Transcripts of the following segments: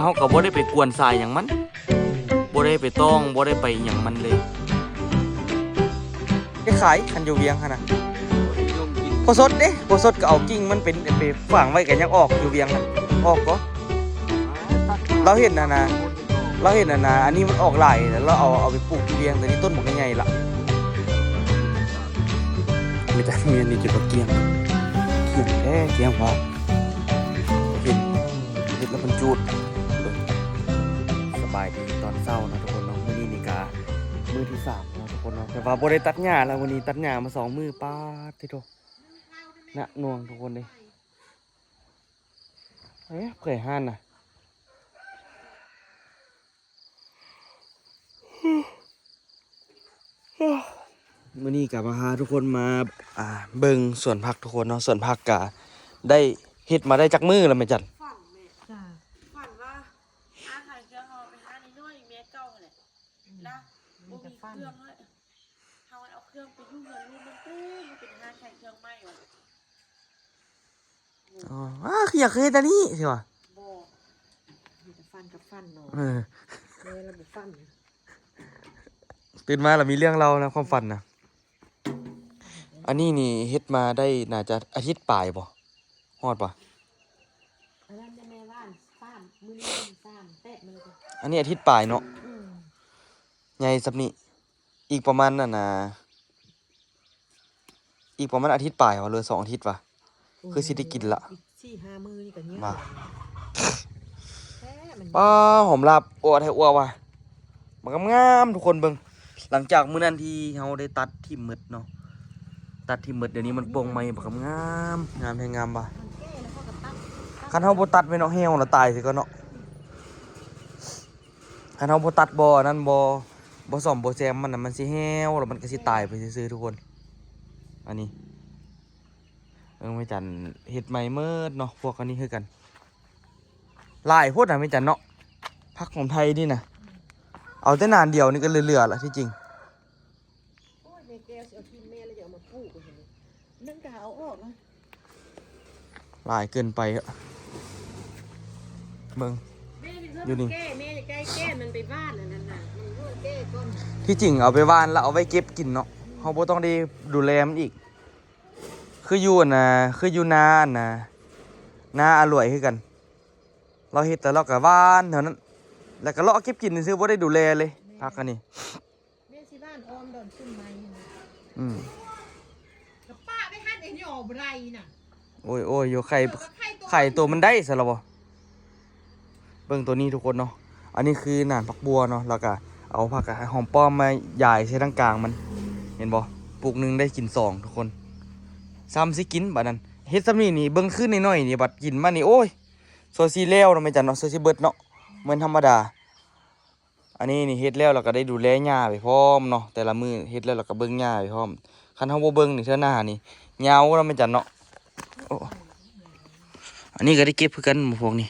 ເຮົາກໍບໍ່ໄດ້ໄປກວນສາຍຫຍັງມັນ ບໍ່ໄດ້ໄປຕ້ອງ ບໍ່ໄດ້ໄປຫຍັງມັນເລີຍ. ໄດ້ຂາຍ ຄັນຢູ່ວຽງຫັ້ນນະ. ພໍສົດເດ້ ພໍສົດກໍເອົາກິ່ງມັນເປັນ ໄປຝັງໄວ້ ກໍຍັງອອກຢູ່ວຽງຫັ້ນ ອອກກໍ ລາວເຫັນຫັ້ນນະ ລາວເຫັນຫັ້ນນະ ອັນນີ້ມັນອອກຫຼາຍ ແລ້ວລາວເອົາ ເອົາໄປປູກຢູ່ວຽງ ແຕ່ນີ້ຕົ້ນບັກໃຫຍ່ໆລະ. ມີແຕ່ ມີອັນນີ້ເກັບບໍ່ກ້ຽງ ກ້ຽງແທ້ ກ້ຽງວ່າ ເຫັນ ເຮັດແລ້ວມັນຈູດ. ສະບາຍດີຕອນເຊົ້າເນາະທຸກຄົນເນາະ. ມື້ນີ້ນີ້ກະມື້ທີສາມເນາະທຸກຄົນເນາະ ແຕ່ວ່າບໍ່ໄດ້ຕັດຫຍ້າແລ້ວ ມື້ນີ້ຕັດຫຍ້າມາສອງມື້. ປາດຕິໂທ ໜັກໜ່ວງທຸກຄົນເດ້. ເອີ ເຜີຍຮ້ານນະ. ມື້ນີ້ກໍມາພາທຸກຄົນມາ ອ່າ ເບິ່ງສວນຜັກທຸກຄົນເນາະ. ສວນຜັກກະໄດ້ເຮັດມາໄດ້ຈັກມື້ແລ້ວແມ່ຈັນ? ຝັນແມ່ ຈ້າ ຝັນວ່າ ອາ ຂາຍເຄື່ອງ ເຮົາໄປຫານ້ອຍໆແມ່ເກົ່າຫັ້ນແຫຼະ ລະບໍ່ມີເຄື່ອງເລີຍ. ເຮົາເອົາເຄື່ອງໄປຢູ່ເຮືອນລູກມັນເຕັມ ມັນເປັນຮ້ານຂາຍເຄື່ອງໃໝ່ວ່າ. ອໍ ອາ ຄືຢາກເຮັດອັນນີ້ຊິວ່າ. ບໍ່ ມີແຕ່ຝັນກັບຝັນເນາະ. ເອີ ແມ່ລະບໍ່ຝັນ ຕື່ນມາລະມີເລື່ອງເລົ່ານະ ຄວາມຝັນນະ. ອັນນີ້ນີ້ເຮັດມາໄດ້ໜ້າຈະອາທິດປາຍບໍ່? ຮອດບໍ່? ອັນນັ້ນແມ່ວ່າສາມ ມື້ນີ້ສາມ ແປດມື້. ອັນນີ້ອາທິດປາຍເນາະ. ອືມ ໃຫຍ່ສ່ຳນີ້ ອີກປະມານນັ້ນນະ ອີກປະມານອາທິດປາຍຫວາ ຫຼືສອງອາທິດຫວາ ຄືຊິໄດ້ກິນລະ. ອີກສີ່ຫ້າມື້ນີ້ກໍເຍອະ ວ່າ ແທ້ມັນ ປ້າ ຫອມລາບ ອົວແທ້ອົວວ່າ ບັກງາມໆ ທຸກຄົນເບິ່ງ. ຫຼັງຈາກມື້ນັ້ນທີ່ເຮົາໄດ້ຕັດຖິ້ມໝົດເນາະ ຕັດຖິ້ມໝົດ ດຽວນີ້ມັນປ່ອງໃໝ່ ບັກງາມໆ ງາມແຮງງາມວ່າ. ມັນແກ່ແລ້ວເຮົາກໍຕັດ ຄັນເຮົາບໍ່ຕັດແມ່ນເນາະ ແຫ້ວລະຕາຍຊິກ່ອນເນາະ. ຄັນເຮົາບໍ່ຕັດ ບໍ່ອັນນັ້ນ ບໍ່ ບໍ່ສ້ອມບໍ່ແຊມມັນນະ ມັນຊິແຫ້ວ ແລ້ວມັນກໍຊິຕາຍໄປຊື່ໆ ທຸກຄົນ. ອັນນີ້ ເອີ ແມ່ຈັນເຮັດໃໝ່ໝົດເນາະ. ພວກອັນນີ້ຄືກັນ ຫຼາຍໂພດນະແມ່ຈັນເນາະ ຜັກຂອງໄທນີ້ນະ. ເອົາແຕ່ໜານດຽວນີ້ກໍເຫຼືອໆລະທີ່ຈິງ. ໂອ້ຍ ແມ່ແກ້ວຊິເອົາຖິ້ມແມ່ແລ້ວຢາກເອົາມາປູກ ມັນກໍເອົາອອກນະ. ຫຼາຍເກີນໄປ ເບິ່ງ ແມ່ເປັນຄົນ ຢູ່ນີ້ ແກ້ ແມ່ຢາກໄດ້ແກ້ ມັນໄປຫວ່ານອັນນັ້ນນະ ມັນເອົາແກ້ກ່ອນ. ທີ່ຈິງເອົາໄປຫວ່ານແລ້ວເອົາໄວ້ເກັບກິນເນາະ ເຮົາບໍ່ຕ້ອງໄດ້ດູແລມັນອີກ. ຄືຢູ່ອັນນາ ຄືຢູ່ນາອັນນາ ນາອາຫຼວຍຄືກັນ ລາວເຮັດແລ້ວລາວກໍຫວ່ານເທົ່ານັ້ນ ແລ້ວກໍເລາະເກັບກິນຊື່ໆ ບໍ່ໄດ້ດູແລເລີຍ ແມ່ນ ຜັກອັນນີ້. ແມ່ຊິຫວ່ານອ້ອມດອນຊຸມໃໝ່ຫັ້ນນະ. ອືມ ກະປະໄປຫັ້ນ ໄອ້ຫຍໍ່ບໍ່ໄດ້ນະ. ໂອ້ຍໆ ຢູ່ໄຂ່ ເອີ ໄຂ່ໂຕ ໄຂ່ໂຕມັນໄດ້ຊະລະບໍ່. ເບິ່ງໂຕນີ້ທຸກຄົນເນາະ ອັນນີ້ຄືໜານຜັກບົ່ວເນາະ ແລ້ວກະເອົາຜັກຫອມປ້ອມມາຢາຍໃສ່ທາງກາງມັນ ເຫັນບໍ່ ປູກໜຶ່ງໄດ້ກິນສອງທຸກຄົນ. ຊ້ຳຊິກິນບາດນັ້ນ ເຮັດຊ່ຳນີ້ນີ້ ເບິ່ງຄືນ້ອຍໆນີ້ ບາດກິນມານີ້ ໂອ້ຍ ຊົ່ວຊິແລ້ວເນາະແມ່ຈັນເນາະ ຊົ່ວຊິເບິດເນາະ ບໍ່ແມ່ນທຳມະດາ. ອັນນີ້ນີ້ເຮັດແລ້ວ ແລ້ວກໍໄດ້ດູແລຫຍ້າໄປພ້ອມເນາະ ແຕ່ລະມື້ເຮັດແລ້ວ ແລ້ວກໍເບິ່ງຫຍ້າໄປພ້ອມ. ຄັນເຮົາບໍ່ເບິ່ງນີ້ ເທື່ອໜ້ານີ້ຍາວເນາະແມ່ຈັນເນາະ. ໂອ້ ອັນນີ້ກໍໄດ້ເກັບຄືກັນ ໝາກພວກນີ້.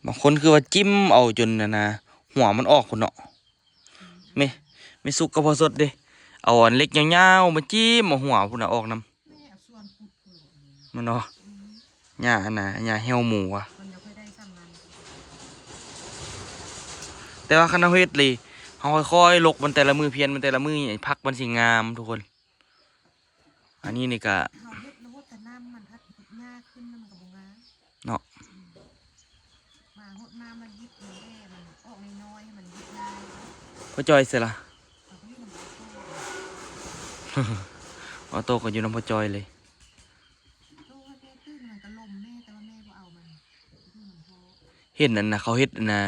ບາງຄົນຄືວ່າຈິ້ມເອົາຈົນອັນນາ ຫົວມັນອອກພຸ້ນເນາະ. ແມ່ ແມ່ສຸກກັບພໍ່ສົດເດ້ ເອົາອັນເຫຼັກຍາວໆມາຈິ້ມເອົາຫົວພຸ້ນນະອອກນຳ. ແມ່ເອົາສ່ວນຂຸດພຸ້ນເນາະ ມັນເນາະ ຫຍ້າອັນນາ ຫຍ້າແຫ້ວໝູວ່າ. ແຕ່ວ່າຄັນເຮົາເຮັດເລີຍ ເຮົາຄ່ອຍໆລົກມັນແຕ່ລະມື້ ພຽນມັນແຕ່ລະມື້ ໃຫ້ຜັກມັນຊິງາມທຸກຄົນ. ອັນນີ້ນີ້ກະ ເຮົາເຮັດລະບົບແຕ່ນ້ຳມັນ ຖ້າຫຍ້າຂຶ້ນແລ້ວມັນກໍບໍ່ງາມເນາະ. ອືມ ມາຫົດນ້ຳມາຢິບໃຫ້ແດ່ ມັນອອກນ້ອຍໆ ໃຫ້ມັນຢິບງ່າຍ. ພໍ່ຈ້ອຍໃສລະ? ເຂົາກໍຢູ່ນຳພໍ່ໂຕ້ ອອໂຕ້ກໍຢູ່ນຳພໍ່ຈ້ອຍເລີຍ. ໂຕ້ວ່າແມ່ຕື່ນ ມັນກໍລົມແມ່ ແຕ່ວ່າແມ່ບໍ່ເອົາມັນ ຢູ່ນຳພໍ່. ເຫັນອັນນະ ເຂົາເຮັດອັນນະ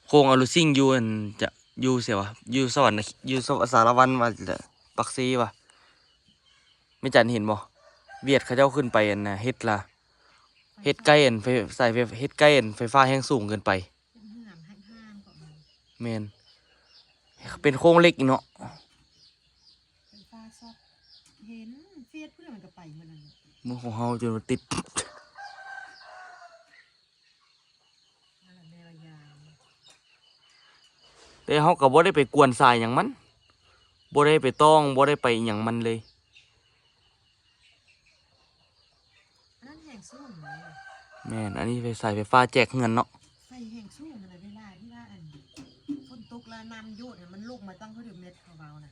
ໂຄງອາລູຊິງຢູ່ອັນ ຈະ ຢູ່ໃສວະ ຢູ່ສະຫວັນນະ ຢູ່ສະ ສາລະວັນວ່າ ປາກເຊວ່າ. ແມ່ຈັນເຫັນບໍ່? ຫວຽດເຂົາເຈົ້າຂຶ້ນໄປອັນນະ ເຮັດລະ ເຮັດໃກ້ອັນໄຟ ສາຍໄຟ ເຮັດໃກ້ອັນໄຟຟ້າແຮງສູງເກີນໄປ. ເປັນເຮືອນໃຫ້ເຮືອນຂອງມັນ. ແມ່ນ ເປັນໂຄງເຫຼັກເນາະ. ໄຟຟ້າຊັອດ ເຫັນເຟສຜູ້ໃດມັນກໍໄປໝົດນັ້ນແຫຼະ. ມື້ຂອງເຮົາຈົນວ່າຕິດ. ແຕ່ເຮົາກໍບໍ່ໄດ້ໄປກວນສາຍຫຍັງມັນ ບໍ່ໄດ້ໄປຕ້ອງ ບໍ່ໄດ້ໄປອີ່ຫຍັງມັນເລີຍ. ແມ່ນ ອັນນີ້ໄຟ ສາຍໄຟຟ້າແຈກເຮືອນເນາະ. ໄຟແຮງສູງຫັ້ນນະ ເວລາທີ່ວ່າ ອັນ ຝົນຕົກແລ້ວນ້ຳຢົດ ມັນລົງມາຕັ້ງເທົ່າເດີມແມັດເຂົາເວົ້ານະ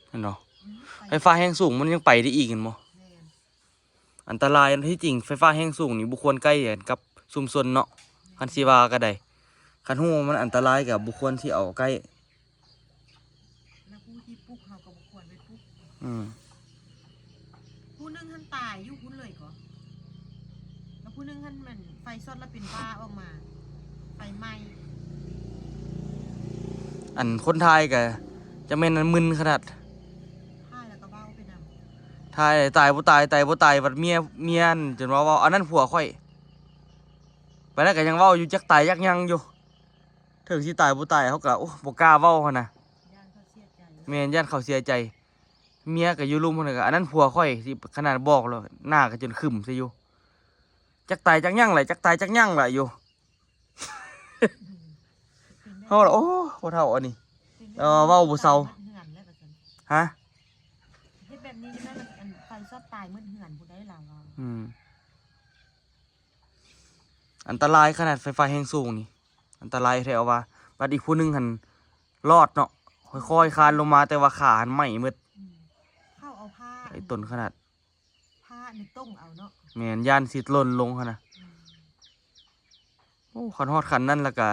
ແມ່ນບໍ່? ອືມ ໄຟ ໄຟຟ້າແຮງສູງມັນຍັງໄປໄດ້ອີກແມ່ນບໍ່? ແມ່ນ ອັນຕະລາຍ. ທີ່ຈິງໄຟຟ້າແຮງສູງນີ້ບໍ່ຄວນໃກ້ກັນກັບຊຸມຊົນເນາະ ແມ່ນ ຄັນຊິວ່າກໍໄດ້. ຄັນຮູ້ວ່າມັນອັນຕະລາຍກໍບໍ່ຄວນຊິເອົາໃກ້. ແລ້ວຜູ້ທີ່ປຸກເຮົາກໍບໍ່ຄວນໄປປຸກ. ອືມ ຜູ້ໜຶ່ງຫັ້ນຕາຍຢູ່ພຸ້ນເລີຍກໍ ແລ້ວຜູ້ໜຶ່ງຫັ້ນແມ່ນໄຟຊັອດແລ້ວເປັນບ້າອອກມາ ໄຟໄໝ້. ອັນຄົນຖ່າຍກໍຈະແມ່ນອັນມຶນຂະໜາດ ຖ່າຍແລ້ວກໍເວົ້າໄປນຳ ຖ່າຍຕາຍບໍ່ຕາຍ ຕາຍບໍ່ຕາຍ ບັດເມຍ ເມຍນັ້ນຈົນວ່າເວົ້າ ອັນນັ້ນຜົວຂ້ອຍ. ປານນັ້ນກໍຍັງເວົ້າຢູ່ ຈັກຕາຍຈັກຍັງຢູ່. ເຖິງຊິຕາຍບໍ່ຕາຍ ເຮົາກໍ ໂອ້ ບໍ່ກ້າເວົ້າຫັ້ນນະ ຢ້ານເຂົາເສຍໃຈ. ແມ່ນ ຢ້ານເຂົາເສຍໃຈ. ເມຍກໍຢູ່ລຸ່ມຫັ້ນນະ ກໍ ອັນນັ້ນຜົວຂ້ອຍ ຊິຂະໜາດບອກແລ້ວ ໜ້າກໍຈົນຂຶ້ມໃສ່ຢູ່ ຈັກຕາຍຈັກຍັງແຫຼະ ຈັກຕາຍຈັກຍັງແຫຼະຢູ່. ເຮົາລະ ໂອ້ ພໍ່ເຖົ້າອັນນີ້ ເອີ ເວົ້າບໍ່ເຊົາ. ຮະ? ເຮັດແບບນີ້ໄດ້ ອັນໄຟຊັອດຕາຍໝົດເຮືອນຜູ້ໃດລາວວ່າ. ອືມ ອັນຕະລາຍຂະໜາດໄຟຟ້າແຮງສູງນີ້ ອັນຕະລາຍແທ້ວ່າ. ບັດອີກຜູ້ໜຶ່ງຫັ້ນລອດເນາະ ຄ່ອຍໆຄານລົງມາ ແຕ່ວ່າຂາຫັ້ນໄໝ້ໝົດ. ອືມ ເຂົາເອົາຜ້າ ໄອ້ຕົນຂະໜາດ ຜ້ານີ້ຕົງເອົາເນາະ. ແມ່ນ ຢ້ານຊິຫຼົ່ນລົງຫັ້ນນະ. ອືມ ໂອ້ ຄັນຮອດຂັ້ນນັ້ນແລ້ວກະ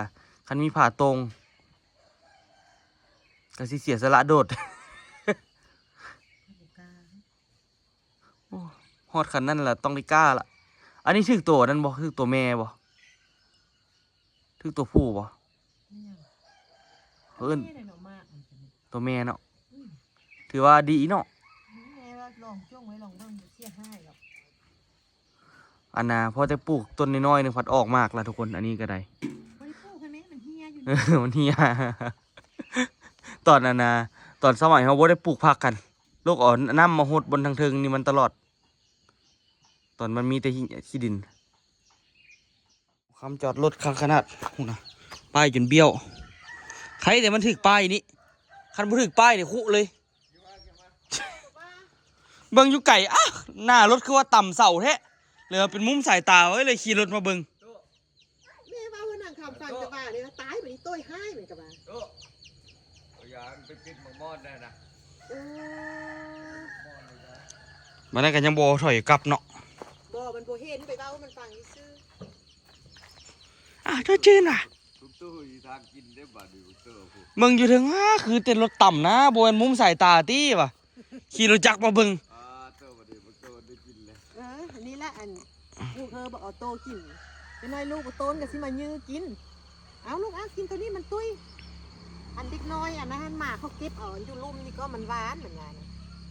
ຄັນມີຜ້າຕົງ ກະຊິເສຍສະຫຼະໂດດ. ໂອ້ ຮອດຂັ້ນນັ້ນລະຕ້ອງໄດ້ກ້າລະ. ອັນນີ້ຖືກໂຕນັ້ນບໍ່? ຖືກໂຕແມ່ບໍ່? ຖືກໂຕຜູ້ບໍ່? ເອີ້ນ ໂຕແມ່ເນາະ. ອືມ ຖືວ່າດີເນາະ. ແມ່ວ່າລອງຈົ່ງໄວ້ລອງເບິ່ງ ບໍ່ເສຍຫາຍດອກ. ອັນນ່າ ພໍແຕ່ປູກຕົ້ນນ້ອຍໆໜຶ່ງພັດອອກໝາກລະທຸກຄົນ. ອັນນີ້ກໍໄດ້ ບໍ່ໄດ້ປູກໃຫ້ແມ່ ມັນເຫ່ຍຢູ່. ເອີ ມັນເຫ່ຍ. ຕອນອັນນ່າ ຕອນສະໄໝເຮົາບໍ່ໄດ້ປູກຜັກກັນ ລູກເອົານ້ຳມາຫົດບ່ອນທາງເທິງນີ້ມັນຕະຫຼອດ ຕອນມັນມີແຕ່ຂີ້ ຂີ້ດິນ. ຄຳຈອດລົດຄັກຂະໜາດ ພຸ້ນນະ ປ້າຍຈົນບ້ຽວ. ໃຄແຕ່ມັນຖືກປ້າຍນີ້ ຄັນບໍ່ຖືກປ້າຍນີ້ຄຸເລີຍ. ເບິ່ງຢູ່ໄກ ອ້າ ໜ້າລົດຄືວ່າຕ່ຳເສົາແທ້ ຫຼືວ່າເປັນມຸມສາຍຕາເວີຍ ເລີຍຂີ່ລົດມາເບິ່ງ. ແມ່ເວົ້າວ່ານາງຄຳຟັງແຕ່ວ່າເລີຍວ່າ ຕາຍ ບັດນີ້ໂຕ້ຍຮ້າຍ ມັນກໍວ່າ. ໂອ້ ເອົາຢາໄປປິດໝາກມອນແດ່ນະ. ເອີ ບັດນັ້ນກໍຍັງບໍ່ຖອຍກັບເນາະ. ບໍ່ ມັນບໍ່ເຫັນ ໄປເວົ້າມັນຟັງຊື່ໆ. ອ້າວ ເຈົ້າຈື່ນວ່າ ທຸກຕູ້ຢູ່ທາງກິນເດ້ບາດນີ້ ທຸກຕູ້. ເບິ່ງຢູ່ເທິງ ອ້າ ຄືແຕ່ລົດຕ່ຳນະ ບໍ່ແມ່ນມຸມສາຍຕາຕິວ່າ ຂີ່ລົດຈັກມາເບິ່ງ. ອ້າ ໂຕ ບັດນີ້ ບັກໂຕໄດ້ກິນແລ້ວ. ເອີ ອັນນີ້ລະ ອັນ ລູກເຮີບັກອອໂຕ້ກິນ ຈັກໜ້ອຍລູກບັກໂຕນກໍຊິມາຢື້ກິນ. ເອົາລູກ ເອົາ ກິນໂຕນີ້ມັນຕຸ້ຍ. ອັນເດັກນ້ອຍອັນນັ້ນ ໝາເຂົາເກັບເອົາ ອັນຢູ່ລຸ່ມນີ້ກໍມັນຫວານ ມັນວ່ານະ.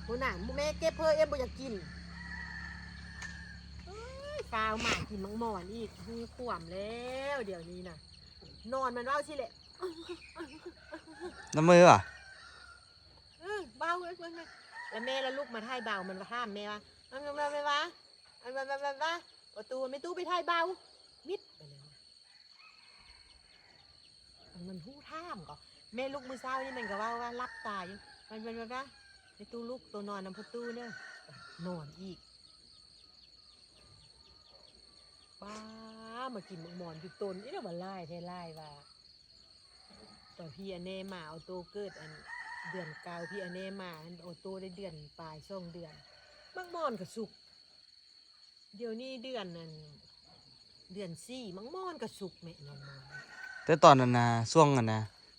ໂອ້ນະ ແມ່ເກັບເຮີ ເອັມບໍ່ຢາກກິນ. ເອີຍ ຟ້າວໝາກິນໝາກໝອນອີກ ຫູຂວາມແລ້ວດຽວນີ້ນະ. ນອນມັນເວົ້າຊີ້ແຫຼະ ນຳມືຫວາ? ເອີ ເບົາ ແລ້ວແມ່ລະລຸກມາຖ່າຍເບົາ ມັນຖາມແມ່ວ່າ ແມ່ວ່າ ປະຕູ ແມ່ຕູ້ໄປຖ່າຍເບົາ ມິດໄປແລ້ວ. ມັນຮູ້ຖາມກໍ ແມ່ລຸກມື້ເຊົ້ານີ້ ມັນກໍເວົ້າວ່າຫຼັບຕາຢູ່ ແມ່ຕູ້ລຸກ ໂຕນອນນຳພໍ່ຕູ້ເດີ ນອນອີກ. ປ້າ ມາກິນໝາກໝອນຢູ່ຕົ້ນ ອີ່ນະ ວ່າຫຼາຍແທ້ຫຼາຍວ່າ. ຕອນພີ່ອາແນມາ ອອໂຕ້ເກີດ ອັນ ເດືອນເກົ້າ ພີ່ອາແນມາ ອັນ ອອໂຕ້ໄດ້ເດືອນປາຍ ສອງເດືອນ ໝາກໝອນກໍສຸກ. ດຽວນີ້ເດືອນ ອັນ ເດືອນສີ່ ໝາກໝອນກໍສຸກແມະ ໝາກໝອນ. ແຕ່ຕອນນັ້ນນະ ຊ່ວງນັ້ນນະ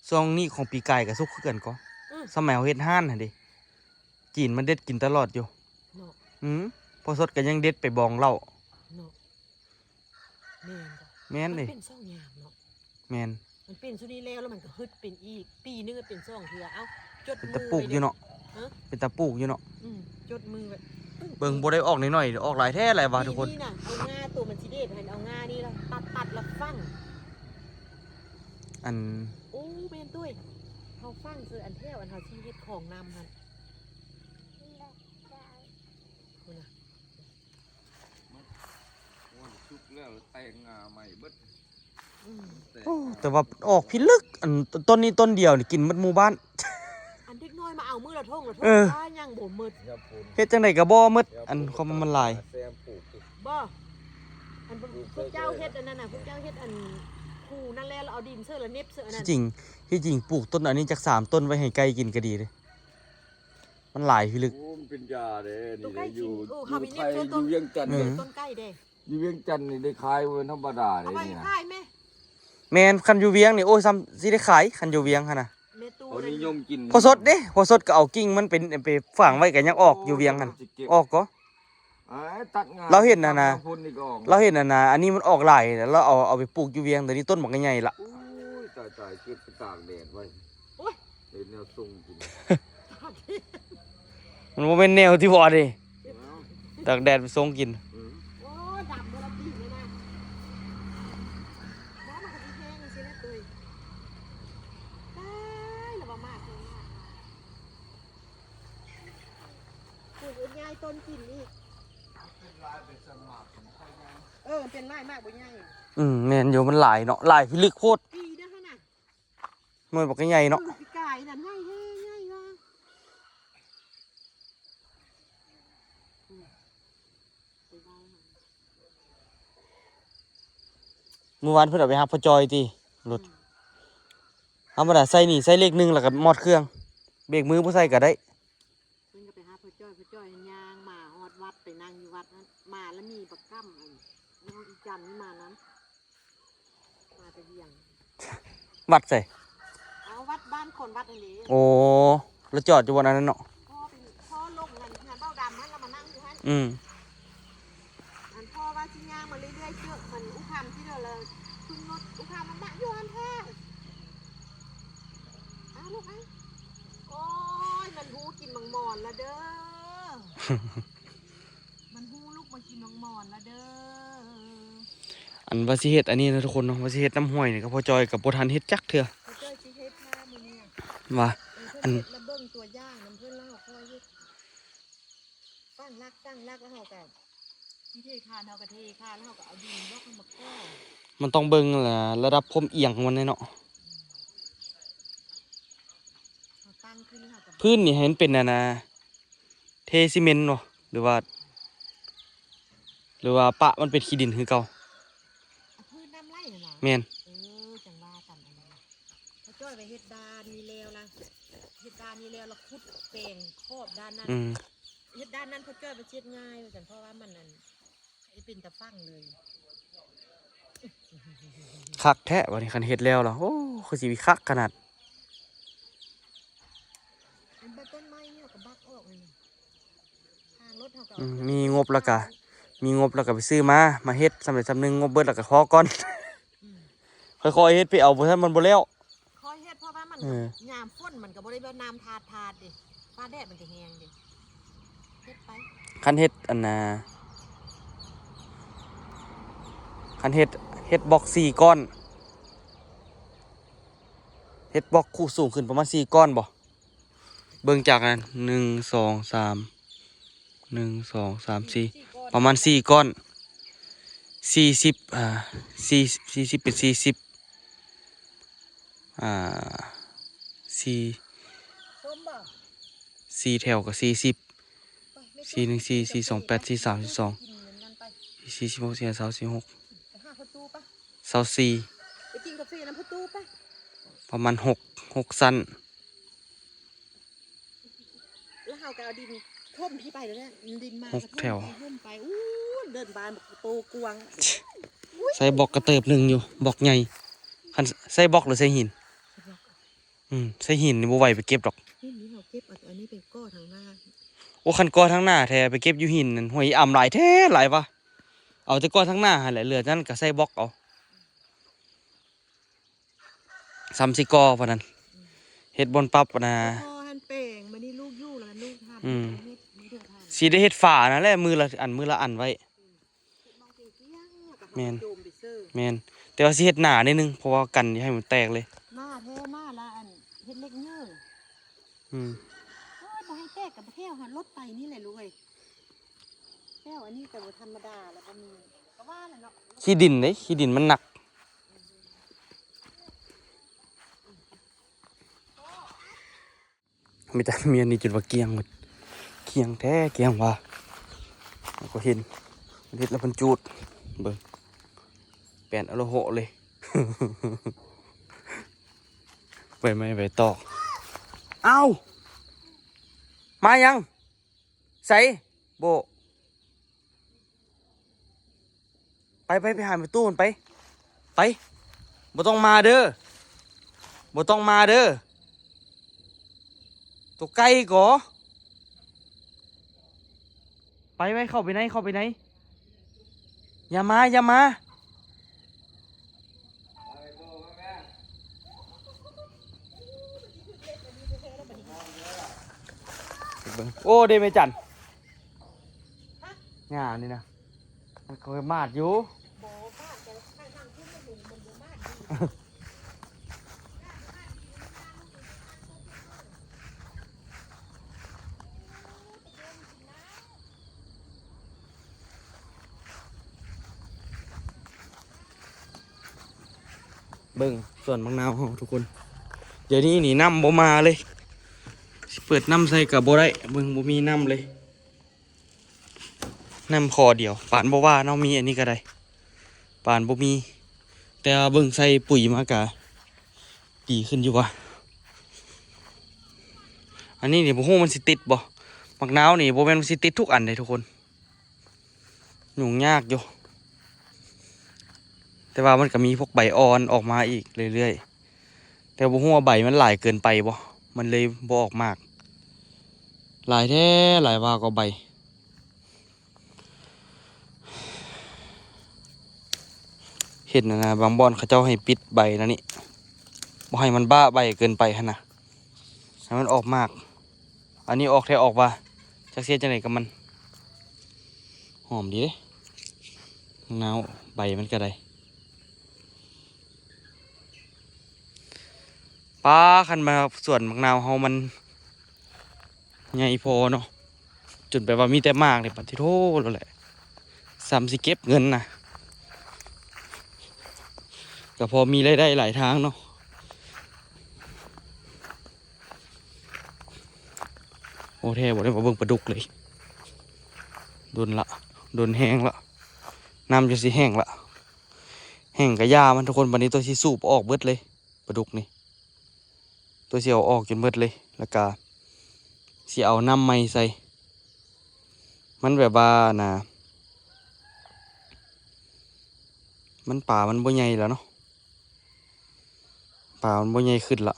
ຊ່ວງນີ້ຂອງປີກາຍກໍສຸກຄືກັນກໍ ອື ສະໄໝເຮົາເຮັດຮ້ານຫັ້ນເດ ຈີນມັນເດັດກິນຕະຫຼອດຢູ່ເນາະ. ອື ພໍ່ສົດກໍຍັງເດັດໄປບອງເຫຼົ້າເນາະ. ແມ່ນບໍ່? ແມ່ນເດ ມັນເປັນສອງຢ່າງເນາະ. ແມ່ນ ມັນເປັນຊຸດນີ້ແລ້ວ ແລ້ວມັນກໍຮຶດເປັນອີກ ປີໜຶ່ງກໍເປັນສອງເທື່ອ. ເອົ້າ ຈົດ ເປັນຕາປູກຢູ່ເນາະ. ຮະ? ເປັນຕາປູກຢູ່ເນາະ. ອືມ ຈົດມືໄວ້ ເບິ່ງບໍ່ໄດ້ອອກໜ້ອຍໆ ອອກຫຼາຍແທ້ຫຼາຍວ່າທຸກຄົນ. ປີນີ້ນະ ເອົາງ່າໂຕມັນຊິເດັດຫັ້ນ ເອົາງ່ານີ້ລະຕັດໆ ລະຝັງ. ອັນ ໂອ້ ແມ່ນຕຸ້ຍ ເຮົາຝັງເຊີ ອັນແຖວ ອັນເຮົາຊິເຮັດຄອງນ້ຳຫັ້ນ. ພຸ້ນນະ ມັນສຸກແລ້ວແຕ່ງງ່າໃໝ່ເບິດ. ອືມ ແຕ່ ໂອ້ ແຕ່ວ່າອອກພິລຶກ ອັນ ຕົ້ນນີ້ຕົ້ນດຽວນີ້ກິນໝົດໝູ່ບ້ານ. ອັນເດັກນ້ອຍມາເອົາມື້ລະຖົງລະຖົງ ເອີ ວ່າຍັງບໍ່ໝົດ ເຮັດຈັ່ງໃດກໍບໍ່ໝົດ ອັນ ຄວາມມັນຫຼາຍ. ບໍ່ ອັນພວກເຈົ້າເຮັດອັນນັ້ນນະ ພວກເຈົ້າເຮັດອັນ ຂູນັ້ນແຫຼະ ແລ້ວເອົາດິນເສີ ແລ້ວເນັບເສີອັນນັ້ນ. ທີ່ຈິງ ທີ່ຈິງປູກຕົ້ນອັນນີ້ຈັກສາມຕົ້ນໄວ້ໃຫ້ໄກ່ກິນກໍດີເດ້ ມັນຫຼາຍພິລຶກ. ໂອ້ ມັນເປັນຢາເດ້ ນີ້ ໃກ້ກິນ. ຢູ່ ເອີ ເຮົາມີເນັບເສີ ຢູ່ວຽງຈັນ ເອີ ຕົ້ນໄກ່ເດ້. ຢູ່ວຽງຈັນນີ້ໄດ້ຂາຍບໍ່ແມ່ນທຳມະດາເດ້. ເອົາໄປ ນີ້ນະ ຂາຍແມະ. ແມ່ນ ຄັນຢູ່ວຽງນີ້ ໂອ້ຍ ສ່ຳຊິໄດ້ຂາຍ ຄັນຢູ່ວຽງຫັ້ນນະ. ເຂົານິຍົມກິນ ພໍສົດເດ້ ພໍສົດກໍເອົາກິ່ງມັນໄປ ໄປຝັງໄວ້ກໍຍັງອອກຢູ່ວຽງຫັ້ນ. ໂອ້ ຊິເກັບ ອອກກໍ ເອີ ຕັດງາ ລາວເຫັນອັນນະ ລາວເຫັນອັນນະ ອັນນີ້ມັນອອກຫຼາຍ ລາວເອົາ ເອົາໄປປູກຢູ່ວຽງ ດຽວນີ້ຕົ້ນບັກໃຫຍ່ລະ. ໂອ້ຍ ຕາຍໆ ເກັບໄປຕາກແດດໄວ້. ໂອ້ຍ ເຮັດແນວຊົງກິນ. ມັນບໍ່ແມ່ນແນວທີ່ວ່າເດ້ ຕາກແດດໄປຊົງກິນ. ອືມ ໂອ້ຍ ດຳເບິດລະປີກເລີຍນະ. ບໍ່ ມັນກໍຊິແພງຈັ່ງຊີ້ແຫຼະຕຸ້ຍ. ຕາຍ ລະວ່າມາກແພງມາກ. ປູກເຮັດຍ້າຍຕົ້ນກິນອີກ. ເອີ ມັນເປັນຫຼາຍ ໝາກບໍ່ໃຫຍ່. ອືມ ແມ່ນຢູ່ ມັນຫຼາຍເນາະ ຫຼາຍພິລຶກໂພດ. ປີເດີຫັ້ນນະ ໜ່ວຍບັກໃຫຍ່ເນາະ. ເອີ ປີກາຍນັ້ນໃຫຍ່ແຮງ ໃຫຍ່ວ່າ. ອືມ ໄປເວົ້າຫັ້ນ ມື້ວານເພິ່ນເອົາໄປຮັບພໍ່ຈ້ອຍຕິ ລົດ. ອືມ ທຳມະດາໃສ່ນີ້ ໃສ່ເລກໜຶ່ງ ແລ້ວກໍມອດເຄື່ອງ ເບຣກມືບໍ່ໃສ່ກໍໄດ້. ເພິ່ນກໍໄປຫາພໍ່ຈ້ອຍ ພໍ່ຈ້ອຍຍ່າງມາຮອດວັດ ໄປນັ່ງຢູ່ວັດນັ້ນ ມາແລ້ວມີບັກກຳ ອັນນ້ອງອີຈັນນີ້ມານຳ ມາແຕ່ວຽງ. ວັດໃສ? ເອົາ ວັດບ້ານຄົນວັດຫັ້ນເດ້. ໂອ້ ແລ້ວຈອດຢູ່ບ່ອນອັນນັ້ນເນາະ. ພໍເປັນ ພໍລົງນັ້ນ ເຮືອນເບົາດຳຫັ້ນ ລະມານັ່ງຢູ່ຫັ້ນ. ອືມ ອັນພໍ່ວ່າຊິຍ່າງມາເລື້ອຍໆ ເຈີມັນອຸຄຳທີ່ເດີ ແລ້ວຂຶ້ນລົດ ອຸຄຳມັນນັ່ງຢູ່ຫັ້ນແທ້. ອ້າວ ລູກ ອ້າວ ໂອ້ຍ ມັນຮູ້ກິນໝາກໝອນລະເດີ ມັນຮູ້ລູກມາກິນໝາກໝອນລະເດີ. ອັນວ່າຊິເຮັດອັນນີ້ນະທຸກຄົນເນາະ ວ່າຊິເຮັດນ້ຳຫ້ວຍນີ້ ກໍພໍ່ຈ້ອຍກໍບໍ່ທັນເຮັດຈັກເທື່ອ. ພໍ່ຈ້ອຍຊິເຮັດແລ້ວມື້ນີ້ ວ່າ ເອີ ອັນ ເພິ່ນເຮັດລະເບິ່ງຕົວຢ່າງນຳເພິ່ນ ແລ້ວເຮົາຄ່ອຍເຮັດ. ຝັງຫຼັກ ຝັງຫຼັກ ແລ້ວເຮົາກໍຊິເທຄານ ເຮົາກໍເທຄານ ແລ້ວເຮົາກໍເອົາດິນບລັອກໃຫ້ມັນກໍ່. ມັນຕ້ອງເບິ່ງລະ ລະດັບຄວາມອຽງຂອງມັນແດ່ເນາະ. ເຮົາຕັ້ງຂຶ້ນ ເຮົາກໍ ພື້ນນີ້ໃຫ້ມັນເປັນອັນນ່າ ເທຊີເມັນບໍ່ ຫຼືວ່າ ຫຼືວ່າປະມັນເປັນຂີ້ດິນຄືເກົ່າ? ອາ ພື້ນນ້ຳໄຫຼຫັ້ນນະ? ແມ່ນ. ເອີ ຈັ່ງວ່າກັນອັນນັ້ນນະ. ພໍ່ຈ້ອຍໄປເຮັດດ້ານນີ້ແລ້ວລະ ເຮັດດ້ານນີ້ແລ້ວລະ ຂຸດແປງຂອບດ້ານນັ້ນ. ອືມ ເຮັດດ້ານນັ້ນພໍ່ຈ້ອຍວ່າຊິເຮັດງ່າຍວ່າຊັ້ນ ເພາະວ່າມັນອັນ ເປັນຕາຝັງເລີຍ. ຄັກແທ້ບາດນີ້ ຄັນເຮັດແລ້ວລະ ໂອ້ ຄືຊິຄັກຂະໜາດ. ອັນໃບຕົ້ນໄມ້ນີ້ເຮົາກໍບັກອອກເລີຍ. ທາງລົດເຮົາກໍ ອືມ ມີງົບແລ້ວກະ ມີງົບແລ້ວກະໄປຊື້ມາ ມາເຮັດ ສ່ຳໃດສ່ຳໜຶ່ງ ງົບເບິດແລ້ວກະພໍກ່ອນ. ອືມ ຄ່ອຍໆເຮັດ ໄປເອົາບໍ່ທັນ ມັນບໍ່ແລ້ວ. ຄ່ອຍເຮັດ ເພາະວ່າມັນ ເອີ ຍາມຝົນມັນກໍບໍ່ໄດ້ແບບນ້ຳທາດໆເດ້ ຟ້າແດດມັນກໍແຮງເດ້. ເຮັດໄປ ຄັນເຮັດອັນນ່າ ຄັນເຮັດ ເຮັດບລັອກສີ່ກ້ອນ ເຮັດບລັອກຄູ່ສູງຂຶ້ນປະມານສີ່ກ້ອນບໍ່? ເບິ່ງຈາກນັ້ນ ໜຶ່ງ ສອງ ສາມ ໜຶ່ງ ສອງ ສາມ ສີ່ ປະມານສີ່ກ້ອນ ສີ່ສິບ ອ່າ ສີ່ ສີ່ສິບເປັນສີ່ສິບ ອ່າ ສີ່ ສີ່ແຖວກໍສີ່ສິບ ສີ່ໜຶ່ງສີ່ ສີ່ສອງແປດ ສີ່ສາມສິບສອງ ສີ່ສີ່ສິບຫົກ ສີ່ຫ້າຊາວ ຊາວສີ່ ປະມານຫົກ ຫົກຊັ້ນ. ແລ້ວເຮົາກໍເອົາດິນຖົມພີ້ໄປເດ້ ດິນມາ ຫົກແຖວ ຖົມໄປ ອູ້ ເດີ່ນບານໂຕກວ້າງ ໃສ່ບລັອກກະເຕີບໜຶ່ງຢູ່ ບລັອກໃຫຍ່. ຄັນໃສ່ບລັອກ ຫຼືໃສ່ຫີນ? ອືມ ໃສ່ຫີນນີ້ບໍ່ໄຫວໄປເກັບດອກ. ຫີນນີ້ເຮົາເກັບເອົາ ອັນນີ້ໄປກໍ່ທາງໜ້າ. ໂອ້ ຄັນກໍ່ທາງໜ້າແທ້ ໄປເກັບຢູ່ຫີນນັ້ນ ຫ້ວຍ ອຳຫຼາຍແທ້ ຫຼາຍວ່າ. ເອົາແຕ່ກໍ່ທາງໜ້າຫັ້ນແຫຼະ ເຫຼືອນັ້ນກໍໃສ່ບລັອກເອົາ. ສ່ຳຊິກໍ່ປານນັ້ນ ເຮັດບ່ອນປັບນະ. ພໍຫັ້ນແປງ ມານີ້ລູກຢູ່ ແລ້ວລູກທຳ ອືມ ເຮັດ ມື້ເທື່ອທຳ ຊິໄດ້ເຮັດຝານັ້ນແຫຼະ ມື້ລະອັນ ມື້ລະອັນໄວ້. ອືມ ເຮັດໝ່ອງກວ້າງໆ ແລ້ວກໍ ແມ່ນ ໂຈມໄປເຊີ ແມ່ນ. ແຕ່ວ່າຊິເຮັດໜາໜ້ອຍໜຶ່ງ ເພາະວ່າກັນຢ່າໃຫ້ມັນແຕກເລີຍ. ໜ້າແທ້ ໜ້າລະອັນ ເຮັດເຫຼັກເຍີ້. ອືມ ໂອ້ຍ ບໍ່ໃຫ້ແຕກກໍບໍ່ແຖວຫັ້ນ ລົດໄປນີ້ແຫຼະລູກເອີຍ. ແຖວອັນນີ້ກໍບໍ່ທຳມະດາແລ້ວ ບໍ່ມີ ກໍວ່າແຫຼະເນາະ ຂີ້ດິນເດ້ ຂີ້ດິນມັນໜັກ. ມີແຕ່ ມີອັນນີ້ຈົນວ່າກ້ຽງໝົດ ກ້ຽງແທ້ກ້ຽງວ່າ. ເຮົາກໍເຫັນ ມັນເຮັດແລ້ວມັນຈູດ ເບິ່ງ ແປນອະໂລໂຫະເລີຍ. ໄປໄມ້ໄປຕອກ. ອ້າວ ມາຫຍັງ? ໃສ? ໂບ ໄປ ໄປ ໄປຫາແມ່ຕູ້ມັນໄປ ໄປ. ບໍ່ຕ້ອງມາເດີ ບໍ່ຕ້ອງມາເດີ ໂຕໄກ່ກໍ. ໄປ ໄປ ເຂົ້າໄປໃນ ເຂົ້າໄປໃນ. ຢ່າມາ ຢ່າມາ. ໂອ້ ເດແມ່ຈັນ ຫຍ້ານີ້ນະ ມັນເຄີຍມາດຢູ່. ເບິ່ງສວນໝາກນາວເຮົາທຸກຄົນ ດຽວນີ້ນີ້ນ້ຳບໍ່ມາເລີຍ ຊິເປີດນ້ຳໃສ່ກໍບໍ່ໄດ້ ເບິ່ງບໍ່ມີນ້ຳເລີຍ. ນ້ຳຂໍດຽວ ປານບໍ່ວ່າເນາະ ມີອັນນີ້ກໍໄດ້ ປານບໍ່ມີ ແຕ່ວ່າເບິ່ງໃສ່ປຸ໋ຍມາກະດີຂຶ້ນຢູ່ວ່າ. ອັນນີ້ນີ້ບໍ່ຮູ້ມັນຊິຕິດບໍ່ ໝາກນາວນີ້ບໍ່ແມ່ນວ່າຊິຕິດທຸກອັນເດ້ທຸກຄົນ ຫຍຸ້ງຍາກຢູ່ ແຕ່ວ່າມັນກໍມີພວກໃບອ່ອນອອກມາອີກເລື້ອຍໆ. ແຕ່ບໍ່ຮູ້ວ່າໃບມັນຫຼາຍເກີນໄປບໍ່ ມັນເລີຍບໍ່ອອກໝາກ ຫຼາຍແທ້ຫຼາຍວ່າກໍໃບ. ເຫັນຫັ້ນນະ ບາງບ່ອນເຂົາເຈົ້າໃຫ້ປິດໃບແນວນີ້ ບໍ່ໃຫ້ມັນບ້າໃບເກີນໄປຫັ້ນນະ ໃຫ້ມັນອອກໝາກ. ອັນນີ້ອອກແທ້ອອກວ່າ ຈັກຊິເຮັດຈັ່ງໃດກັບມັນ. ຫອມດີເດ້ ນາວໃບມັນກໍໄດ້. ປ້າ ຄັນວ່າສວນໝາກນາວເຮົາມັນໃຫຍ່ພໍເນາະ ຈົນແບບວ່າມີແຕ່ໝາກນີ້ ປາດທິໂທໂລດແຫຼະ ສ່ຳຊິເກັບເງິນນະ ກໍພໍມີລາຍໄດ້ຫຼາຍທາງເນາະ. ໂອ້ ແທ້ບໍ່ໄດ້ມາເບິ່ງປາດຸກເລີຍ ດົນລະ ດົນແຮງລະ ນ້ຳຈົນຊິແຫ້ງລະ. ແຫ້ງກະຢ່າມັນທຸກຄົນ ບັດນີ້ຕົວຊິສູບອອກເບິດເລີຍ ປາດຸກນີ້ ຕົວຊິເອົາອອກຈົນເບິດເລີຍ ແລ້ວກະຊິເອົານ້ຳໃໝ່ໃສ່. ມັນແບບວ່ານະ ມັນ ປາມັນບໍ່ໃຫຍ່ແລ້ວເນາະ ປາມັນບໍ່ໃຫຍ່ຂຶ້ນລະ.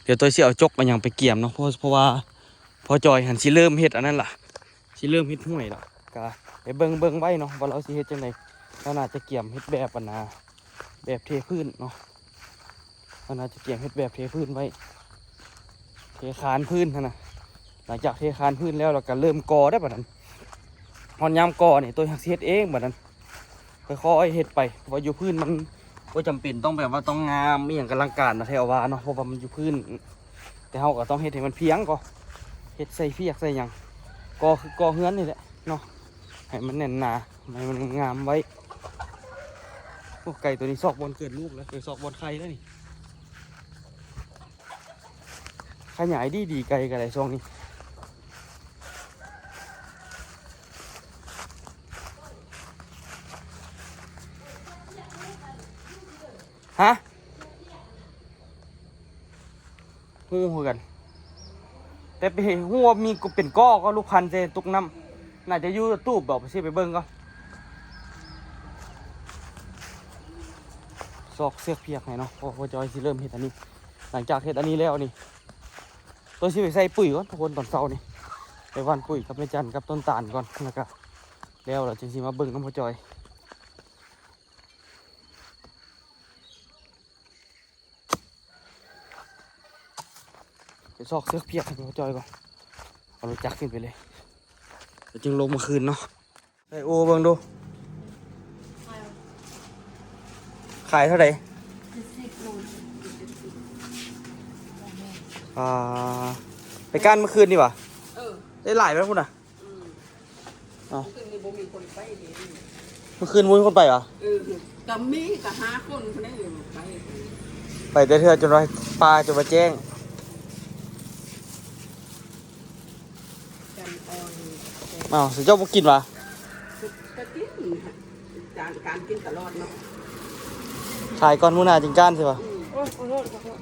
ດຽວຕົວຊິເອົາຈົກເອົາຫຍັງໄປກຽມເນາະ ເພາະ ເພາະວ່າພໍ່ຈ່ອຍຫັ້ນຊິເລີ່ມເຮັດອັນນັ້ນລະ ຊິເລີ່ມເຮັດຫ້ວຍລະ ກະໄປເບິ່ງ ເບິ່ງໄວ້ເນາະ ວ່າລາວຊິເຮັດຈັ່ງໃດ. ລາວໜ້າຈະກຽມເຮັດແບບອັນນາ ແບບເທພື້ນເນາະ ລາວໜ້າຈະກຽມເຮັດແບບເທພື້ນໄວ້ ເທຄານພື້ນຫັ້ນນະ. ຫຼັງຈາກເທຄານພື້ນແລ້ວ ລາວກະເລີ່ມກໍ່ໄດ້ບັດນັ້ນ ຮອດຍາມກໍ່ນີ້ ຕົວຊິເຮັດເອງບັດນັ້ນ ຄ່ອຍໆເຮັດໄປ ເພາະວ່າຢູ່ພື້ນມັນບໍ່ຈຳເປັນຕ້ອງແບບວ່າຕ້ອງງາມອີ່ຫຍັງກະລັງການນະ ແຖວວ່າເນາະ ເພາະວ່າມັນຢູ່ພື້ນ ແຕ່ເຮົາກໍຕ້ອງເຮັດໃຫ້ມັນພຽງກໍ ເຮັດໃສ່ພຽກໃສ່ຫຍັງ ກໍຄືກໍ່ເຮືອນນີ້ແຫຼະເນາະ ໃຫ້ມັນແໜ້ນໜາ ໃຫ້ມັນງາມໄວ້. ໂອ້ ໄກ່ຕົວນີ້ຊອກບ່ອນເກີດລູກແລ້ວ ເອີ ຊອກບ່ອນໄຂ່ແລ້ວນີ້. ຂະຫຍາຍດີໆ ໄກ່ກໍໄດ້ຊ່ວງນີ້. ຮະ? ຮູ້ຄືກັນ ແຕ່ໄປເຫັນ ຮູ້ວ່າມີເປັນກໍ ກໍລູກພັນໃສ່ຕຸກນ້ຳ ໜ້າຈະຢູ່ຕູບ ດອກ ຊິໄປເບິ່ງກ່ອນ. ຊອກເຊືອກພຽກໃຫ້ເນາະ ເພາະວ່າພໍ່ຈອຍຊິເລີ່ມເຮັດອັນນີ້. ຫຼັງຈາກເຮັດອັນນີ້ແລ້ວນີ້ ຕົວຊິໄປໃສ່ປຸ໋ຍກ່ອນທຸກຄົນ ຕອນເຊົ້ານີ້ ໄປຫວ່ານປຸ໋ຍກັບແມ່ຈັນກັບຕົ້ນຕານກ່ອນ ແລ້ວກະແລ້ວ ແລ້ວຈຶ່ງຊິມາເບິ່ງນຳພໍ່ຈອຍ. ໄປຊອກເຊືອກພຽກໃຫ້ພໍ່ຈ່ອຍກ່ອນ ເອົາລົດຈັກຂຶ້ນໄປເລີຍ ແລ້ວຈຶ່ງລົງມາຄືນເນາະ. ໃສ່ໂອເບິ່ງດູ ຂາຍເທົ່າໃດ? ອ່າ ໄປກ້ານມື້ຄືນນີ້ຫວາ? ເອີ ໄດ້ຫຼາຍໄປພຸ້ນນະ. ອືມ ເອົ້າ ຄືນນີ້ບໍ່ມີຄົນໄປເດ້. ມື້ຄືນບໍ່ມີຄົນໄປຫວາ? ເອີ ກໍມີກໍຫ້າຄົນພຸ້ນແຫຼະໄປ ໄປແຕ່ເທື່ອຈົນວ່າປ່າຈົນວ່າແຈ້ງ. ອ້າວ ເຈົ້າບໍ່ກິນຫວາ? ກໍກິນ ການ ການກິນຕະຫຼອດເນາະ. ຂາຍກ່ອນ ມື້ໜ້າຈຶ່ງການຊິຫວາ? ອືມ ໂອ້ຍ ຂໍໂທດ ຂໍໂທດ.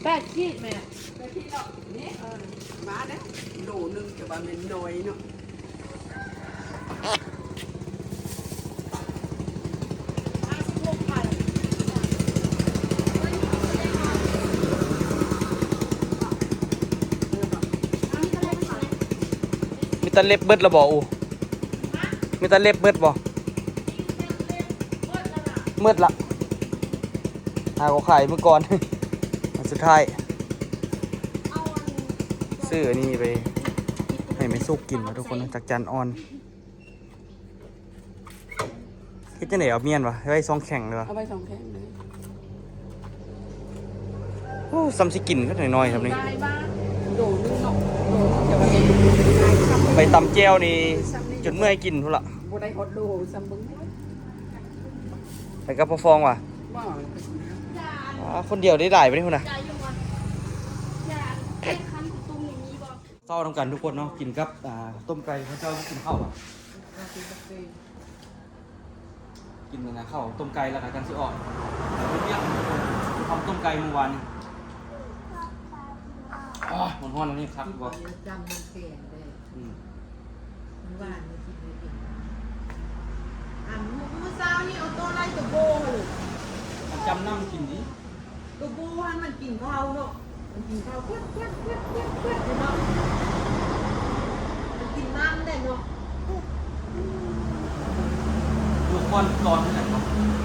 ແປດຂີດແມ່. ແປດຂີດເນາະ ນີ້ ເອີ ມາເດ້ ໂລໜຶ່ງ ແຕ່ວ່າແມ່ນນ້ອຍເນາະ. ມີແຕ່ເລັບເບິດລະບໍ່? ອູ ມີແຕ່ເລັບເບິດບໍ່? ເບິດລະ ຫາກໍຂາຍມື້ກ່ອນ ອັນສຸດທ້າຍ ຊື້ອັນນີ້ໄປໃຫ້ແມ່ສຸກກິນເນາະທຸກຄົນ ຈັກຈັ່ນອ່ອນ. ເຮັດຈັ່ງໃດເອົາມ້ຽນຫວາ? ໄວ້ສອງແຂ້ງເດີ ເອົາໄວ້ສອງແຂ້ງເດີ. ໂອ້ ສ່ຳຊິກິນກໍໜ້ອຍໆ ສ່ຳນີ້ ໄປຕຳແຈ່ວນີ້ຈົນເມື່ອຍກິນພຸ້ນລະ ບໍ່ໄດ້ຮອດໂລ. ສ່ຳເບິ່ງ ໄປກັບພໍ່ຟອງຫວາ? ບໍ່ ອາ ຄົນດຽວໄດ້ຫຼາຍປານນີ້ພຸ້ນນະ. ເຊົ້ານຳກັນທຸກຄົນເນາະ ກິນກັບ ອ່າ ຕົ້ມໄກ່ ເຂົາເຈົ້າບໍ່ກິນເຂົ້າຫວາ? ກິນອັນນະ ເຂົ້າຕົ້ມໄກ່ແລ້ວກໍຈັ່ງຊິອອກ ເຮັດວຽກ ເຂົ້າຕົ້ມໄກ່ມື້ວານນີ້. ອ້າວ ຮ້ອນໆ ແນວນີ້ຄັກບໍ່? ຈ້ຳມັນແກງເດ້ ອືມ ມັນຫວານ ມັນກິນໄດ້ເປັນ. ອັນ ມື້ ມື້ເຊົ້ານີ້ເອົາໂຕໄລ່ໂຕໂບ້ຫັ້ນ ອັນຈ້ຳນ້ຳກິນດີ. ໂຕໂບ້ຫັ້ນມັນກິນເຂົ້າເນາະ ມັນກິນເຂົ້າ ເປີດໆໆໆ ຢູ່ເນາະ ມັນກິນນ້ຳໄດ້ເນາະ. ເມື່ອກ່ອນຕອນນັ້ນນະ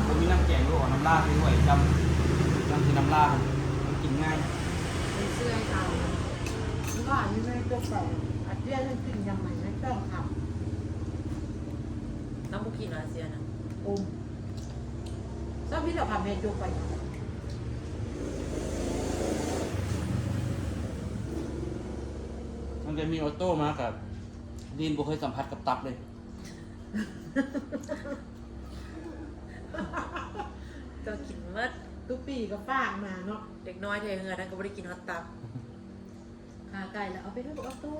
ບໍ່ມີນ້ຳແກງ ເອົານ້ຳລາໃສ່ຖ້ວຍຈ້ຳ ຈັ່ງຊິນ້ຳລາ ມັນກິນງ່າຍ. ມັນເຊື່ອຍເອົາ ວ່າຢູ່ໃນຕົວໄປ ອາເຈຍນກິນຫຍັງໃໝ່ໃນຕ້ອງທຳ ນ້ຳບໍ່ກິນອາເຈຍນນະ ອົມ ຊອບພິດແລ້ວພາແມ່ຈົກໄປ. ຕັ້ງແຕ່ມີອອໂຕ້ມາກະ ລີນບໍ່ເຄີຍສຳຜັດກັບຕັບເລີຍ. ກໍກິນໝົດ ທຸກປີກໍຝາກມາເນາະ ເດັກນ້ອຍແຖວເຮືອນນັ້ນກໍບໍ່ໄດ້ກິນຮອດຕັບ. ຂາໄກ່ລະເອົາໄປໃຫ້ບັກອອໂຕ້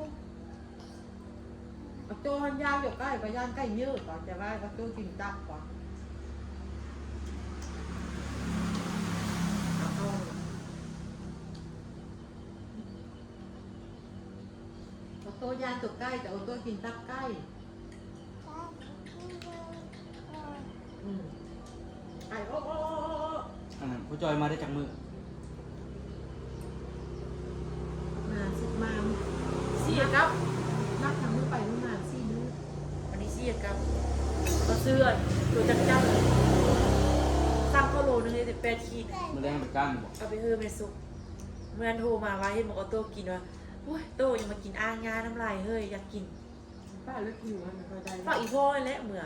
ບັກໂຈ້ຫັ້ນຢ້ານຢູ່ໃກ້ ບໍ່ຢ້ານໄກ່ເຍີະ ກໍຈະວ່າບັກໂຈ້ກິນຕັບກໍ ອອໂຕ້ ອອໂຕ້ຢ້ານຕົວໄກ່ ແຕ່ອອໂຕ້ກິນຕັບໄກ່. ອືມ ໄປ ໂອ້ ໂອ້ ໂອ້ ໂອ້ ໂອ້ ອັນນັ້ນ ພໍ່ຈ່ອຍມາໄດ້ຈັກມື້? ມາ ມາສີ່ກັບ ນັບທັງມື້ໄປມື້ມາສີ່ມື້ ວັນທີສີ່ກັບ ກໍຊື້ອັນໂຕຈັກຈັ່ນ ສັ່ງເຂົ້າໂລໜຶ່ງໄດ້ແຕ່ແປດຂີດ. ມື້ແລງໄປກ້າງບໍ່? ເອົາໄປເຮີແມ່ສຸກ ເມື່ອນັ້ນໂທມາວ່າເຫັນບັກອອໂຕ້ກິນວ່າ ໂອ້ຍ ໂຕ້ຢ່າມາກິນອ່າງຫຍ້າ ນ້ຳລາຍເຮີ້ຍ ຢາກກິນ. ປ້າເລີຍຫິວ ມັນບໍ່ຄ່ອຍໄດ້ ຝາກອີ່ພໍ່ນັ້ນແຫຼະເມືອ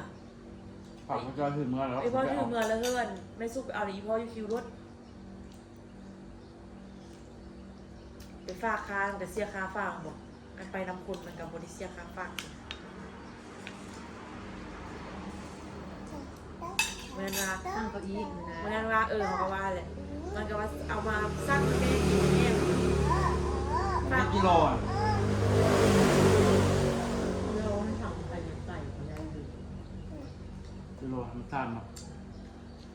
ຝາກພໍ່ຈ້ອຍຖືເມືອແລ້ວ ອີ່ພໍ່ຖືເມືອແລ້ວເຮີ້ຍ ແມ່ສຸກໄປເອົາອີ່ພໍ່ຢູ່ຄິວລົດ ໄປຝາກຄ່າ ມັນກະເສຍຄ່າຝາກບໍ ອັນໄປນຳຄົນມັນກະບໍ່ໄດ້ເສຍຄ່າຝາກ. ແມ່ນວ່າ ສັ່ງເກົ້າອີ້ນະ ແມ່ນວ່າ ເອີ ເຮົາກໍວ່າແຫຼະ ມັນກໍວ່າເອົາມາສັ່ງແມ່ກິນແດ່ ຝາກກິໂລອະ ກິໂລມັນເອົາໄປໃສ່ກໍໄດ້ຢູ່ ກິໂລມັນຊານເນາະ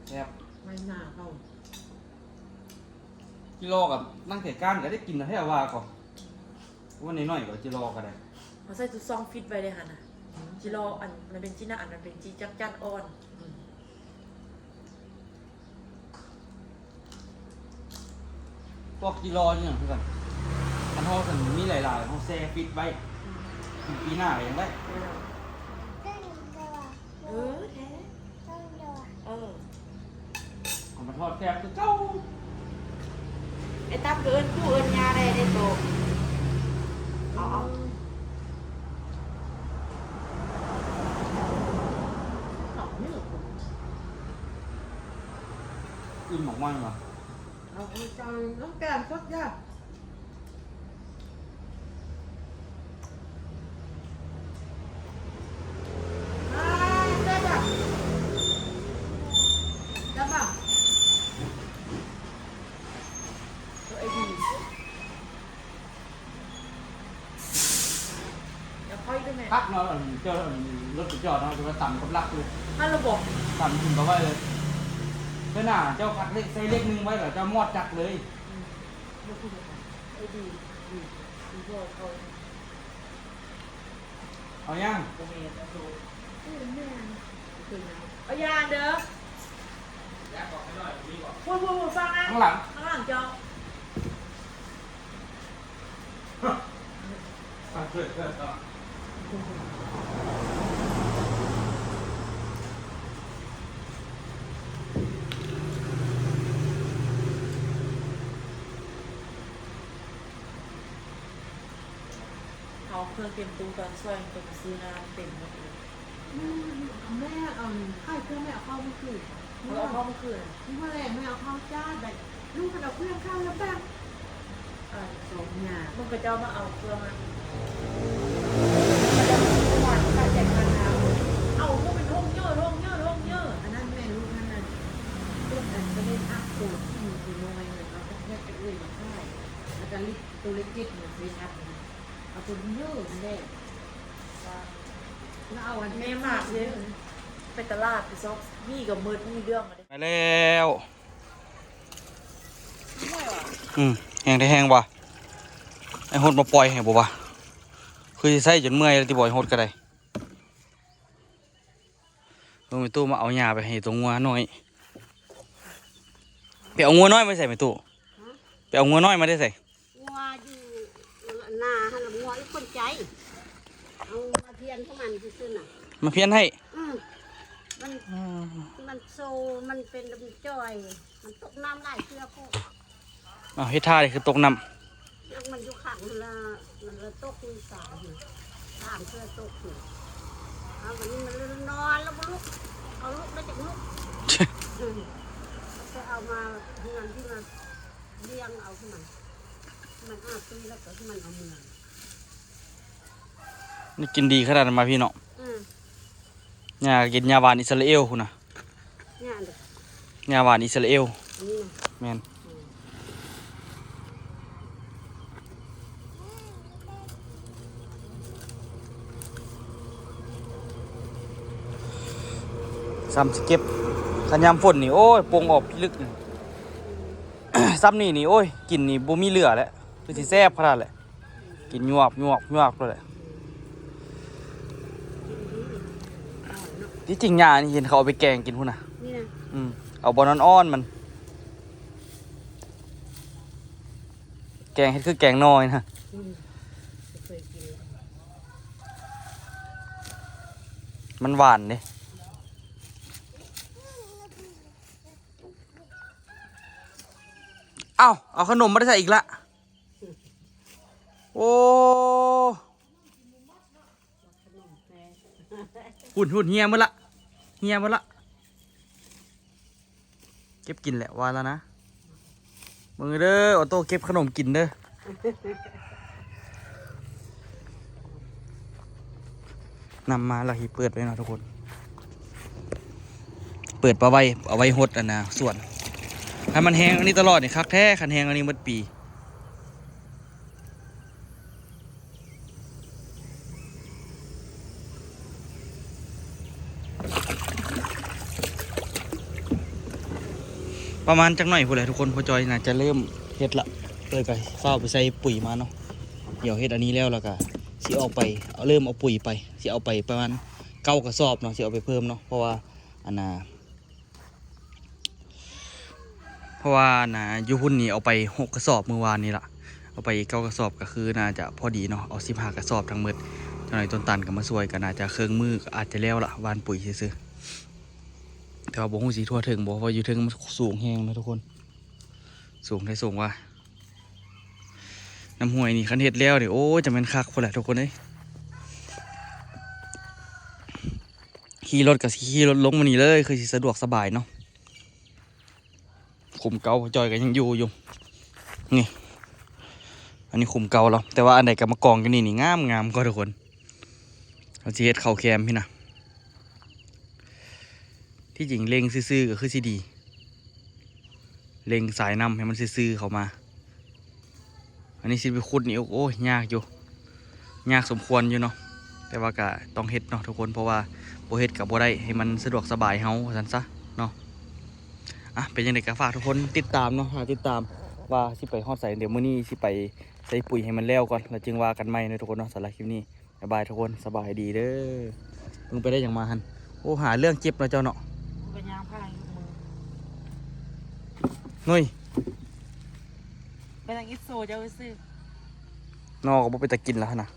ແຊບ ໄວ້ໜ້າເຮົາ ກິໂລກັບນັ່ງແຖການກໍໄດ້ກິນແທ້ວ່າກໍ ວ່າໜ້ອຍໆກໍຈິລໍກໍໄດ້ ເຮົາໃສ່ຊຸດຊອງຟິດໄວ້ເດ້ຫັ້ນນະ ອືມ ຈິລໍ ອັນ ມັນເປັນຈີນະ ອັນ ມັນເປັນຈີຈັກຈັ່ນອ່ອນ ອືມ ພວກຈີລໍນີ້ຫຍັງຄືກັນ ຄັນເຮົາ ຄັນມີຫຼາຍໆ ເຮົາແຊ່ຟິດໄວ້ ອືມ ກິນປີໜ້າກໍຍັງໄດ້ ເອີ ເອີ ແທ້ ເອີ ເອົາມາທອດແຊບຄືເກົ່າ ໄອ້ຕັບກໍເອີ້ນປູ່ເອີ້ນຍ່າໄດ້ເດ້ໂຕ ເອົາ ເອົາ ອີ່ມໝາກໄມ້ຫວາ ເອົາ ເອົາ ເອົາ ນ້ຳແກງສົດຍາ ອ່າ ແຊບບໍ່ ແຊບບໍ່ ເອີ ໄອ້ດີ ຄັກເນາະ ອັນເຈົ້າ ອັນລົດໄປຈອດເນາະ ຈະວ່າຕຳກັບຫຼັກເລີຍ ຫັ້ນລະບໍ ຕຳຖິ້ມເອົາໄວ້ເລີຍ. ເທື່ອໜ້າເຈົ້າຄັດເລກ ໃສ່ເລກໜຶ່ງໄວ້ ແລ້ວເຈົ້າມອດຈັກເລີຍ. ອືມ ບໍ່ຄືກັນ ເອີ ດີ ດີ ດີ ບໍ່ເອົາ ເອົາຫຍັງ? ບໍ່ແມ່ນ ເອີ ແມ່ນ ເອົາຢາເດີ. ພຸ້ນໆໆ ຝັ່ງນັ້ນ ຂ້າງຫຼັງ ຂ້າງຫຼັງເຈົ້າ. ເອົາເຄື່ອງເຕັມຕູ້ຕອນຊ່ວຍ ເພິ່ນຊື້ນ້ຳເຕັມໝົດເລີຍ. ແມ່ ອັນ ຂາຍເຄື່ອງແມ່ເອົາເຂົ້າມື້ຄືນ ເຂົາເອົາເຂົ້າມື້ຄືນ ມື້ແລງແມ່ເອົາເຂົ້າຈາດໄດ້ ລູກມັນເອົາເຄື່ອງເຂົ້າລຳບາກ ອ່າ ສອງຢ່າງ ມັນເຂົາເຈົ້າມາເອົາເຄື່ອງ ເອົາເປັນຖົງເຍີ ຖົງເຍີ ຖົງເຍີ ອັນນັ້ນແມ່ລູກນັ້ນນະ ລູກນັ້ນກໍໄດ້ອັບໂຕທີ່ມີຜູ້ນ້ອຍ ເອົາແທກເອື້ອຍມາຂາຍ ແລ້ວກໍລິດໂຕເລັກເຈັດເງິນໄປອັບ ເອົາຕົວເດີມແຫຼະ ແລ້ວເອົາອັນແມ່ມາກເດ້ ໄປຕະຫຼາດໄປຊອກ ມີກໍໝົດ ມີເລື່ອງ ມາແລ້ວ ອືມ ແຮງແທ້ແຮງວ່າ ໄອ້ຫົດມາປ່ອຍໃຫ້ບໍ່ວະ ຄືຊິໃຊ້ຈົນເມື່ອຍແລ້ວຕິບໍ່ ໄອ້ຫົດກໍໄດ້. ເບິ່ງແມ່ຕູ້ມາເອົາຫຍ້າໄປໃຫ້ຕົວງົວນ້ອຍ ໄປເອົາງົວນ້ອຍມາໃສແມ່ຕູ້? ຮະ? ໄປເອົາງົວນ້ອຍມາແຕ່ໃສ? ງົວຢູ່ນາຫັ້ນລະ ງົວອີກຄົນໃຈ ເອົາມາພຽນຂອງມັນຊື່ໆນະ ມາພຽນໃຫ້ ອືມ ມັນ ອືມ ມັນໂຊ ມັນເປັນດຳຈ່ອຍ ມັນຕົກນ້ຳຫຼາຍເທື່ອໂພດ. ອ້າວ ເຮັດທ່ານີ້ຄືຕົກນ້ຳ ມັນຢູ່ຂ້າງຫັ້ນລະ ມັນລະຕົກຢູ່ສາມ ສາມເທື່ອຕົກຢູ່ ເອົາ ບັດນີ້ມັນນອນລະບໍ່ລຸກ ເອົາລຸກໄດ້ຈັກລຸກ ອືມ ໄປເອົາມາເຮືອນທີ່ມາລ້ຽງເອົາຄືມັນ ມັນອາບຕຸ້ຍແລ້ວກໍຄືມັນເອົາເມືອ ນີ້ກິນດີຂະໜາດນັ້ນມາພີ່ເນາະ ອືມ ຫຍ້າ ກິນຫຍ້າຫວານອິດສະຣາເອວພຸ້ນນະ. ຫຍ້າຫຍັງ? ຫຍ້າຫວານອິດສະຣາເອວ ອັນນີ້ນະ ແມ່ນ ອືມ ສ່ຳຊິເກັບ ຄັນຍາມຝົນນີ້ ໂອ້ຍ ປົ່ງອອກພິລຶກ ສ່ຳນີ້ນີ້ ໂອ້ຍ ກິນນີ້ບໍ່ມີເຫຼືອແລ້ວ ຄືຊິແຊບຂະໜາດແຫຼະ. ກິນຍວບໆໆໂລດແຫຼະ ທີ່ຈິງຫຍ້ານີ້ເຫັນເຂົາເອົາໄປແກງກິນພຸ້ນນະ ນີ້ນະ ອືມ ເອົາບ່ອນອ່ອນໆມັນ ແກງເຮັດຄືແກງໜໍ່ນີ້ນະ ອືມ ບໍ່ເຄີຍກິນ ມັນຫວານເດ້ ເອົ້າ ເອົາຂະໜົມມາແຕ່ໃສອີກລະ? ໂອ້ ຫຸ່ນໆ ເຫ່ຍໝົດລະ ເຫ່ຍໝົດລະ ເກັບກິນແຫຼະວ່າລະນະ ເບິ່ງເດີ ອອໂຕ້ເກັບຂະໜົມກິນເດີ ນຳມາແລ້ວຊິເປີດໄວ້ເນາະທຸກຄົນ ເປີດປະໄວ້ ເອົາໄວ້ຫົດອັນນະ ສວນ ຄັນມັນແຮງອັນນີ້ຕະຫຼອດນີ້ຄັກແທ້ ຄັນແຮງອັນນີ້ໝົດປີ. ປະມານຈັກໜ້ອຍພຸ້ນແຫຼະທຸກຄົນ ພໍ່ຈ້ອຍໜ້າຈະເລີ່ມເຮັດລະ ເອີ ກະຟ້າວໄປໃສ່ປຸ໋ຍມາເນາະ ດຽວເຮັດອັນນີ້ແລ້ວ ແລ້ວກະຊິອອກໄປ ເອົາ ເລີ່ມເອົາປຸ໋ຍໄປ ຊິເອົາໄປປະມານເກົ້າກະສອບເນາະ ຊິເອົາໄປເພີ່ມເນາະ ເພາະວ່າອັນນ່າ ເພາະວ່ານະ ຢູ່ພຸ້ນນີ້ເອົາໄປຫົກກະສອບມື້ວານນີ້ລະ ເອົາໄປອີກເກົ້າກະສອບ ກະຄືໜ້າຈະພໍດີເນາະ ເອົາສິບຫ້າກະສອບທັງໝົດ ຈັກໜ້ອຍຕົ້ນຕານກະມາຊ່ວຍ ກະໜ້າຈະເຄິ່ງມື້ ອາດຈະແລ້ວລະ ຫວ່ານປຸ໋ຍຊື່ໆ ແຕ່ວ່າບໍ່ຮູ້ຊິທົ່ວເຖິງບໍ່ ເພາະຢູ່ເທິງມັນສູງແຮງນະທຸກຄົນ ສູງແທ້ສູງວ່າ ນ້ຳຫ້ວຍນີ້ຄັນເຮັດແລ້ວນີ້ ໂອ້ຍ ຈະແມ່ນຄັກພຸ້ນແຫຼະທຸກຄົນເອີຍ ຂີ່ລົດກະຊິຂີ່ລົດລົງມານີ້ເລີຍ ຄືຊິສະດວກສະບາຍເນາະ. ຂຸມເກົ່າພໍ່ຈ້ອຍກໍຍັງຢູ່ຢູ່ ນີ້ ອັນນີ້ຂຸມເກົ່າລາວ ແຕ່ວ່າອັນໃດກໍມາກອງຢູ່ນີ້ນີ້ ງາມໆ ກໍທຸກຄົນ ເຮົາຊິເຮັດເຂົ້າແຄມພີ້ນະ ທີ່ຈິງເລັງຊື່ໆ ກໍຄືຊິດີ ເລັງສາຍນ້ຳໃຫ້ມັນຊື່ໆ ເຂົ້າມາ. ອັນນີ້ຊິໄປຂຸດນີ້ ໂອ້ຍ ຍາກຢູ່ ຍາກສົມຄວນຢູ່ເນາະ ແຕ່ວ່າກະຕ້ອງເຮັດເນາະທຸກຄົນ ເພາະວ່າບໍ່ເຮັດກະບໍ່ໄດ້ ໃຫ້ມັນສະດວກສະບາຍເຮົາວ່າຊັ້ນຊະເນາະ. ອ່ະ ເປັນຈັ່ງໃດກະຝາກທຸກຄົນຕິດຕາມເນາະ ຖ້າຕິດຕາມວ່າຊິໄປຮອດໃສ ດຽວມື້ນີ້ຊິໄປໃສ່ປຸ໋ຍໃຫ້ມັນແລ້ວກ່ອນ ແລ້ວຈຶ່ງວ່າກັນໃໝ່ເນາະທຸກຄົນເນາະ. ສຳລັບຄລິບນີ້ ບາຍບາຍທຸກຄົນ ສະບາຍດີເດີ. ເພິ່ງໄປໄດ້ຫຍັງມາຫັ້ນ? ໂອ້ ຫາເລື່ອງເຈັບເນາະເຈົ້າເນາະ. ກໍຍ່າງຜ່ານຢູ່ມື ໜຸ່ຍ ໄປທາງອິດໂຊເຈົ້າຊື່ ໜໍ່ກໍບໍ່ເປັນຕາກິນແລ້ວຫັ້ນນະ.